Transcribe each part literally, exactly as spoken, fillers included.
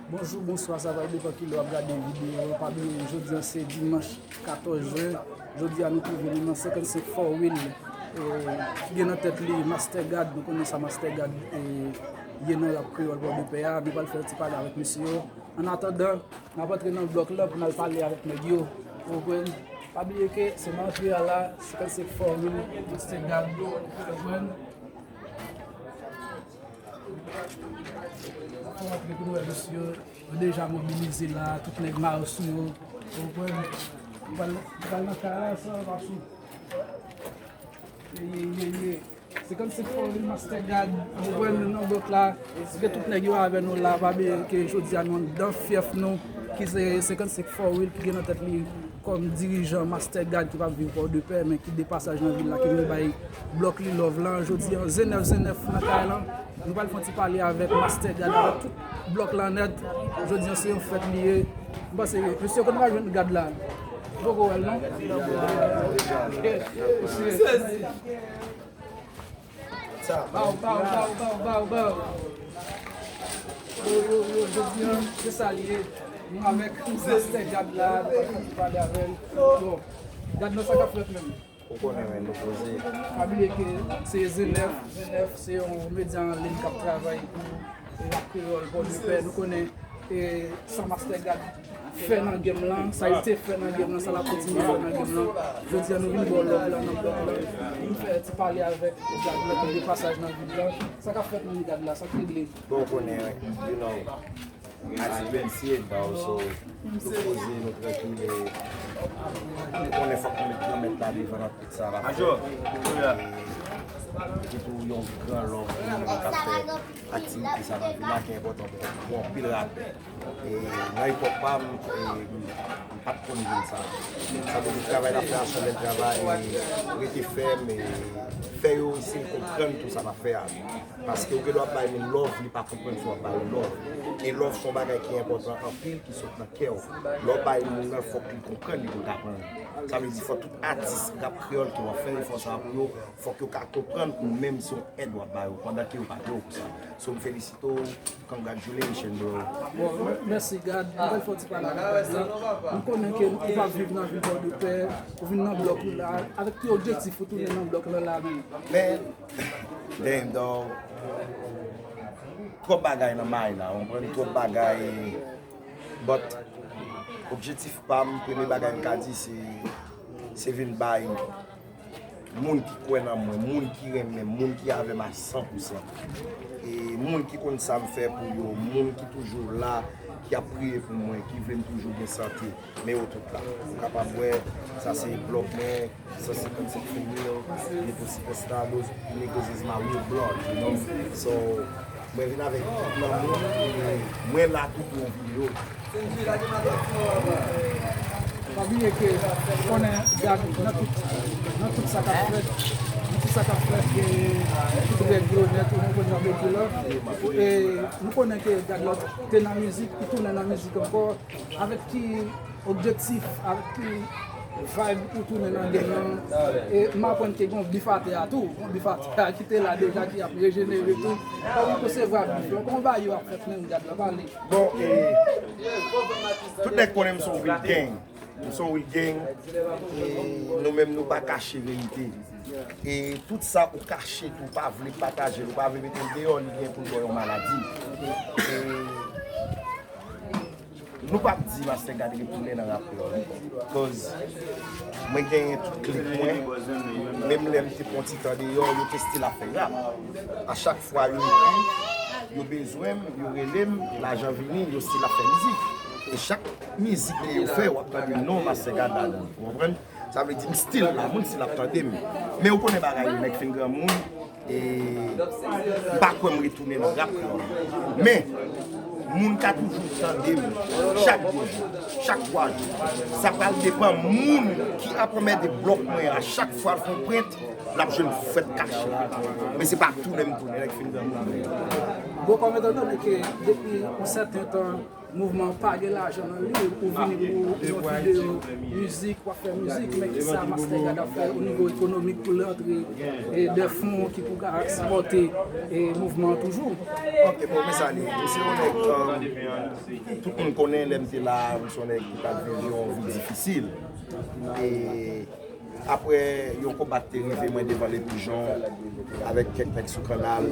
Bonjou, bonswa, sa va, depann kilè w ap gade videyo. Pa bliye, jodi a se dimanch katòz jen. Jodi a nou twouve nou nan senkannsenk Four Wheel, e, ki gen nan tèt li Master Gad. Nou konnen sa Master Gad, e, ye nan rap kreyòl Pòdepè a. Nou pral fè yon ti pale avèk mesye yo. Annatandan, n ap antre nan blòk la pou n al pale avèk nèg yo. Ou konprann? Pa bliye ke se nan antre a la, senkannsenk Four Wheel, Master Gad. Ou konprann? Fò antre pou nou wè mesye yo deja mobilize la, tout nèg mare sou yo. Ou konprann? Nou pral, nou pral nan kay la, sa, pa sou. Ye, ye, ye, ye. Senkannsenk Four Wheel Master Gad, ou konprann, nou nan blòk la. Gen tout nèg yo avè nou la, pa bliye ke jodi a nou anndan fyèf nou, ki se senkannsenk Four Wheel, ki gen nan tèt li kòm dirijan Master Gad ki p ap viv Pòdepè, men ki de pasaj nan vil la, ki vin bay blòk li love lan. Jodi a, zen nèf zen nèf nan kay lan. Nou pral fè yon ti pale avèk Master Gad, avèk tout blòk lan nèt. Jodi a, se yon fèt li ye. M panse, mesye, kote n va jwenn Gad la? M poko wè l, non? Mesye. Baw, baw, baw, baw, baw, baw. Yo, yo, yo, jodi a, se sa li ye. Nou avèk Master Gad la, nou pral fè yon ti pale avè l. Bon, Gad, nan sa k ap fèt menm? Ou konnen, men, nou poze. Pa bliye ke se zen nèf, zen nèf se yon medya an liy k ap travay pou rap kreyòl Pòdepè. Nou konnen, e, sa Master Gad fè nan game lan, sa li te fè nan game lan, sa l ap kontinye fè nan game lan. Jodi a nou vin ba w love lan nan blòk lan. Nou vin fè ti pale avèk Gad lan ki de pasaj nan vil lan. Sa k ap fèt menm Gad la, sa k regle? Bon, ou konnen, you know, atis Bensi e ba w, so, nou poze, nou trankil, e nou konnen fòk nou met Granmèt la devan nan tout sa n ap fè. E, e tou yon gran love pou nou menm k ap fè aktivite sa nan vil la ki enpòtan pou, pou anpil rapè. E nan epòk pa m, e, m pa t konn jwenn sa. Sa vle di travay n ap fè a se yon bèl travay, e rete fèm, e fè yo eseye konprann tou sa n ap fè a. Paske ou gen dwa ap bay moun love, li pa konprann si w ap ba li love. E love se yon bagay ki enpòtan anpil, ki sot nan kè w. Lè w bay moun nan, fòk li konprann li pou l ka pran li. Sa vle di fòk tout atis rap kreyòl ke w ap fè efò sa a pou yo, fòk yo ka konprann ou menm se yon èd w ap ba yo, pandan ke yo pa peye w pou sa. So, m felisite w, congratulations, bro. Bon, mè-, mèsi, Gad. Mwen pral fè yon ti pale avèk Gad la. M konnen ke ou pa viv nan vil Pòdepè, ou vin nan blòk ou la. Avèk ki objektif ou tounen nan blòk lan la menm? Men, dang, dog, twòp bagay nan may la, ou konprann, twòp bagay, but objektif pa m, premye bagay m ka di, se, se vin bay moun ki kwè nan mwen, moun ki renmen m, moun ki avè m a san pou san. E moun ki konn sa m fè pou yo, moun ki toujou la, ki ap priye pou mwen, ki vle m toujou gen sante. Men yo tout la. Ou kapab wè, sa se blòk mwen, san senkannsenk Four Wheel, Ghetto Superstar, Los Negros is my real blood, you know? So, mwen vin avèk tout lanmou, e mwen la tou pou yon videyo. Pa bliye ke konnen Gad nan tout, nan tout sa k ap fèt, nan tout sa k ap fèt, e tout règ yo nèt, ou konprann jan m di la. E nou konnen ke Gad la te nan mizik, li tounen nan mizik ankò. Avèk ki objektif, avèk ki vibe ou tounen nan game lan? E m aprann ke gen yon bif atè a tou, gen yon bif atè a ki te la deja, ki ap rejenere tou. Kòman ou konsevwa bif lan? Kòman bagay yo ap fèt menm, Gad la, pale? Bon, e, tout nèg konnen m se yon real gang. M se yon real gang. E nou menm, nou pa kache verite. E tout sa ou kache tou, ou pa vle pataje l, ou pa vle mete l deyò, li gen pou l ba w yon maladi. E nou p ap di Master Gad retounen nan rap kreyòl ankò. Cause mwen genyen tout klik mwen. Menm lè m te pran ti tan deyò, yo te still ap fè rap. A chak fwa yo ekri, yo bezwen m, yo rele m, lajan vini, yo still ap fè mizik. E chak mizik ke yo fè, w ap tande non Master Gad ladan l. Ou konprann? Sa vle di m still la, moun still ap tande m. Men ou konnen bagay yo, nèg fin granmoun, e m pa kwè m retounen nan rap kreyòl. Men, moun ka toujou tande m chak de jou, chak twa jou. Sa pral depann moun ki ap anmède blòk mwen a chak fwa l fè yon prent, l ap jwenn fèt kache. Men se pa tounen m tounen, nèg fin granmoun. Bon, kòm etan done ke depi yon sèten tan, Mouvman pa gen lajan nan li, ou vini pou yon videyo mizik, w ap fè mizik, men kisa Master Gad ap fè o nivo ekonomik pou l rantre e de fon ki pou ka sipòte e mouvman an toujou? Ok, bon, men sa li. M se yon nèg, um, tout moun konnen lè m te la, m se yon nèg ki t ap viv yon vi difisil. E apre yon konba ki te rive mwen devan Lepijon avèk kèk nèg sou kanal,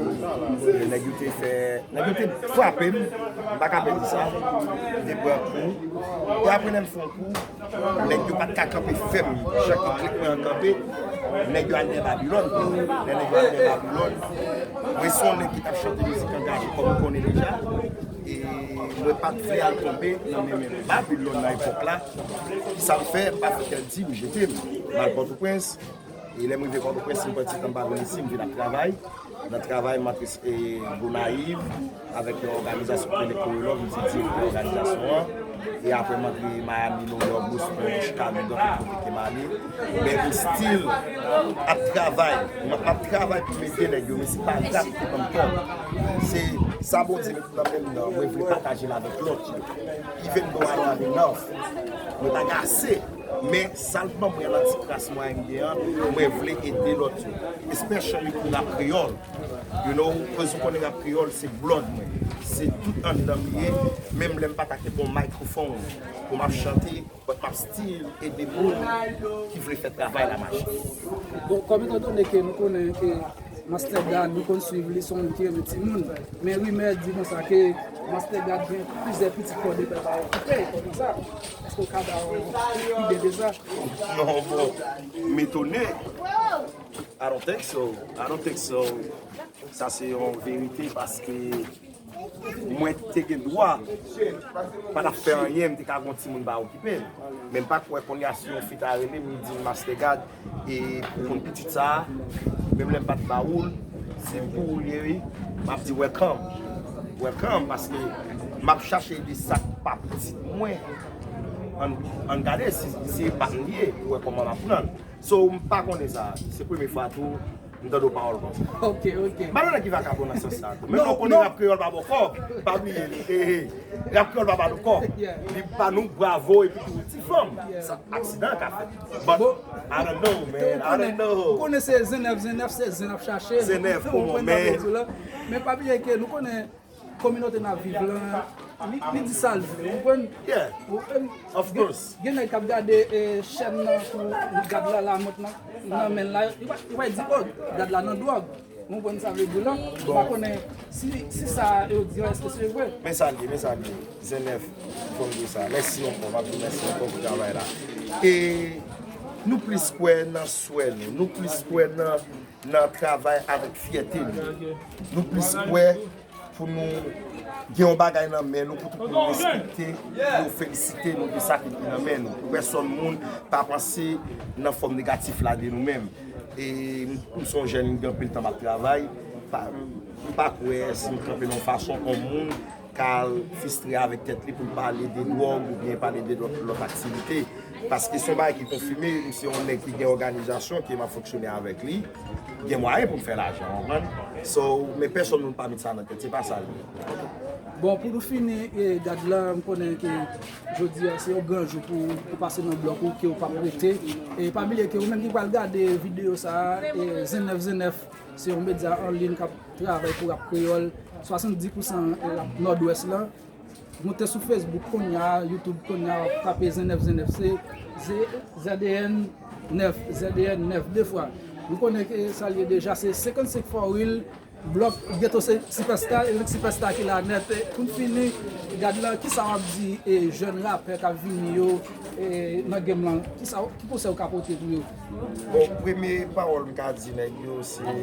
nèg yo te fè, nèg yo te frape m, m pa ka pè di sa, m te pran kou. E apre lè m fè yon kou, nèg yo pa t ka kanpe fè m, jan ki klik mwen an kanpe, nèg yo al dèyè Babilòn. Lè nèg yo al dèyè Babilòn, mwen se yon nèg ki t ap chante mizik angaje kòm ou konnen deja, e mwen pa t vle al tonbe nan men, men Babilòn nan epòk la. Kisa m fè? M pa fè kè di m jete m. M al Pòtoprens. E lè m rive Pòtoprens, m pran ti tan m pa vin isi, m vin ap travay. Nan travay, m antre e, Gonayiv avèk yon òganizasyon ki rele Korelòv, m se direktè òganizasyon an. E apre, m antre Miami, Nouyòk, Boston, Chicago, dòt kote ke m ale. Men m still ap travay. M ap, m ap travay pou m ede nèg yo, men se pa rap ki ban m kòb. Se sa Bondye met nan men m nan, mwen vle pataje l avèk lòt yo. Even though I don't have enough, mwen pa gen ase. Men sa l ban mwen nan ti kras mwayen m gen an, mwen vle ede lòt yo. Especially pou rap kreyòl. You know, cause ou konnen rap kreyòl se blood mwen. Se tout anndan m li ye. Menm lè m pa ta gen bon microphone pou m ap chante, but m ap still ede moun ki vle fè travay la mache. Bon, kòm etan done ke nou konnen ke Master Gad, nou konn swiv li, se yon moun ki renmen timoun. Men rimè di konsa ke Master Gad gen plizyè pitit kò de pèp a okipe, kòman sa? Èske w ka ba yon ide de sa? Non, bon, m etone. I don't think so. I don't think so. Sa se yon verite paske mwen te gen dwa pa t ap fè anyen, m te ka gon timoun ba okipe m. Men m pa kwè kounye a si yon fi ta rele m, li di m Master Gad, e pou konn pitit sa a, menm lè m pa t ba ou l, se pou ou l ye wi. M ap di welcome. Welcome, paske m ap chache ede sa k pa pitit mwen. Ann, ann gade si, si se pa m li ye, pou wè kòman m ap pran l. So, m pa konnen sa. Se premye fwa tou m tande yon pawòl konsa. Ok, ok. M pa nan nèg ki vakabon nan sans sa tou. Men non, lè w konnen non. Rap kreyòl pa ba w kòb, pa bliye li. Hey, hey. Rap kreyòl pa ba nou kòb. Yeah. Li ba nou bravo epi tou ti fanm. Yeah. Sa aksidan ka fèt. But bon, I don't know, man. I don't know. Ou konnen se zen nèf, zen nèf, se zen ap chache. Zen nèf, ou konprann, men pa bliye ke nou konnen kominote n ap viv lan, li, li di sa l vle, ou konprann? Yeah. Ou konprann? Of course. Gen, gen nèg k ap gade, eh, chèn nan pou Gad la, lamòt nan, nan men l la, li pa, li pa di, oh, Gad la nan dwòg. Ou konprann sa vle di lan? M pa konnen si, si sa yo di an, èske se vre? Men sa l ye, men sa l ye. Zen nèf, fò m di sa. Mèsi ankò, m ap di mèsi ankò pou travay la. E nou plis kwè nan swè nou, nou plis kwè nan, nan travay avèk fyète nou. Nou plis kwè pou nou gen yon bagay nan men nou, pou tout moun respekte nou, felisite nou de sa ki nan men nou. Pou pèsonn moun pa panse nan fòm negatif la de nou menm. E m, m se yon jèn, m gen anpil tan m ap travay. Pa, m pa kwè si m kanpe nan yon fason, yon moun ka al fistre avèk tèt li pou l pale de dwòg oubyen pale de lòt, lòt aktivite. Paske se yon bagay ki konfime, m se yon nèg ki gen òganizasyon, ke m ap fonksyone avèk li. Gen mwayen pou m fè lajan, w konprann? So, men pèsonn moun pa met sa nan tèt, se pa sa l ye. Bon, pou nou fini, eh, Gad la, m konnen ke jodi a se yon gran jou pou ou pase nan blòk ou, ke w p ap rete. E pa bliye ke ou menm ki pral gade videyo sa a, eh, zen nèf zen nèf, se yon medya an liy k ap travay pou rap kreyòl, swasanndis pousan rap Nòdwès lan. Moute sou Facebook kounye a, YouTube kounye a, w ap tape zen nèf zen nèf, se Z E N nèf, Z E N nèf, de fwa. Nou konnen ke sa l ye deja, se senkannsenk Four Wheel, blòk Ghetto Sipèsta, e Sipèsta ki la nèt. E pou n fini, Gad la, kisa w ap di, e, jèn rapè k ap vini yo, e, nan game lan? Kisa, ki konsèy ou ka pote pou yo? Bon, premye pawòl m ka di nèg yo, se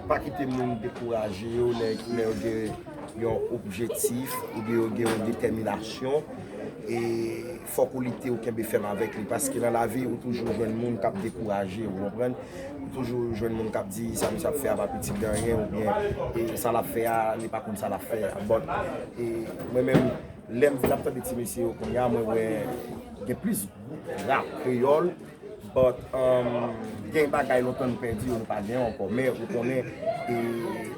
pa kite moun dekouraje yo, lè, lè yo gen yon objektif, oubyen yo gen yon detèminasyon, e fòk ou lite, ou kenbe fèm avèk li, paske nan lavi, ou toujou jwenn moun k ap dekouraje, ou konprann? Ou toujou jwenn moun k ap di, "Sa misye ap fè a pa pitit de anyen," oubyen, "E sa l ap fè a, li pa konn sa l ap fè a." But, e mwen menm, lè m vin ap tande ti mesye yo kounye a, mwen wè gen plis gwoup rap kreyòl, But, um, gen bagay lontan nou pèdi yo, nou pa gen yo ankò. Men ou konnen, e,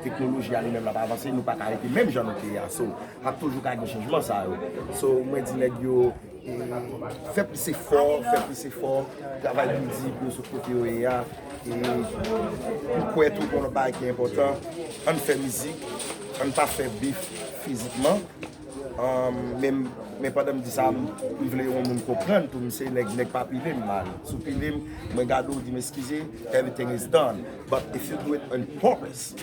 teknoloji a li menm l ap avanse, nou pa ka rete menm jan nou te ye a. So, ap toujou ka gen chanjman sa yo. So, mwen di nèg yo, e, fè plis efò, fè plis efò, travay pou di pou yo sot kote yo ye a. E, m kwè tou gen yon lòt bagay ki enpòtan, ann fè mizik, ann pa fè bif fizikman. Um, men, men pandan m di sa, m, m vle yon moun konprann tou, m se nèg, nèg pa pile m mal. Si w pile m, mwen gade w, di m eskize, everything is done. But if you do it on purpose.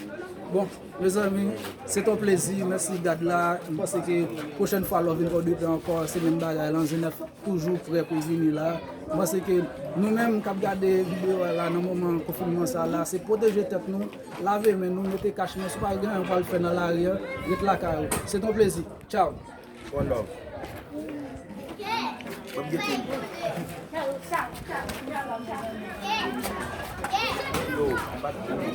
Bon, mezanmi, se t on plezi. Mèsi gad la. M panse ke pwochèn fwa lè w vin Pòdepè ankò, se menm bagay lan. Zenèf toujou prè pou vini la. M panse ke nou menm k ap gade videyo a la nan moman konfinman sa la, se pwoteje tèt nou, lave men nou, mete kach nou, si w pa gen anyen w pral fè nan lari a, ret lakay ou. Se t on plezi. Tchaw. One love. Mwen gete. Yo, m pa t konnen.